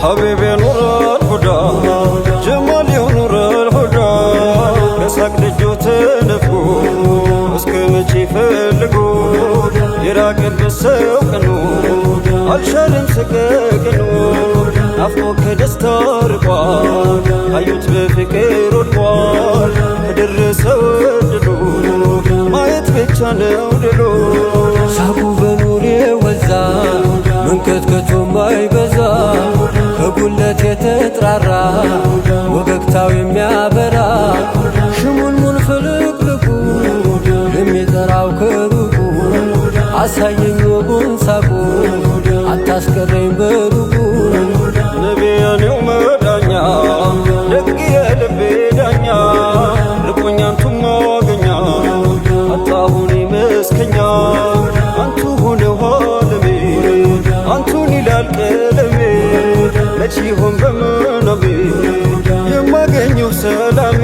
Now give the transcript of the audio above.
حبيبي نور الهدى ጀማል ኑር الهدى ከሳቅ ደጆ ተነፍጎ እስከ መቼ ፈልጎ የራቀበት ሰው ቀኑ አልሻለም ሰቀቀኑ ናፍቆ ከደስታ ርቋል አዩት በፍቅር ወድቋል ከደረሰው እድሉ ማየት ብቻ ነው ድሉ። ሳቁ በኑሬ ወዛ፣ መንከትከቱ ማይበዛ፣ ከጉለት የተጥራራ ወገግታው የሚያበራ፣ ሽሙልሙል ፍልቅልቁ የሚጠራው ከሩቁ፣ አሳየኝ ወጉን ሳቁ፣ አታስቀረኝ በሩቁ። ነቢያኔው መዳኛ፣ ደግ የልቤ ዳኛ፣ ርቆኝ አንቱ ማገኛ አጣሁኔ መስከኛ። አንቱ ሆነው ዓለሜ፣ አንቱን ይላል ቀለሜ፣ መች ይሆን በምናቤ የማገኘው ሰላሜ?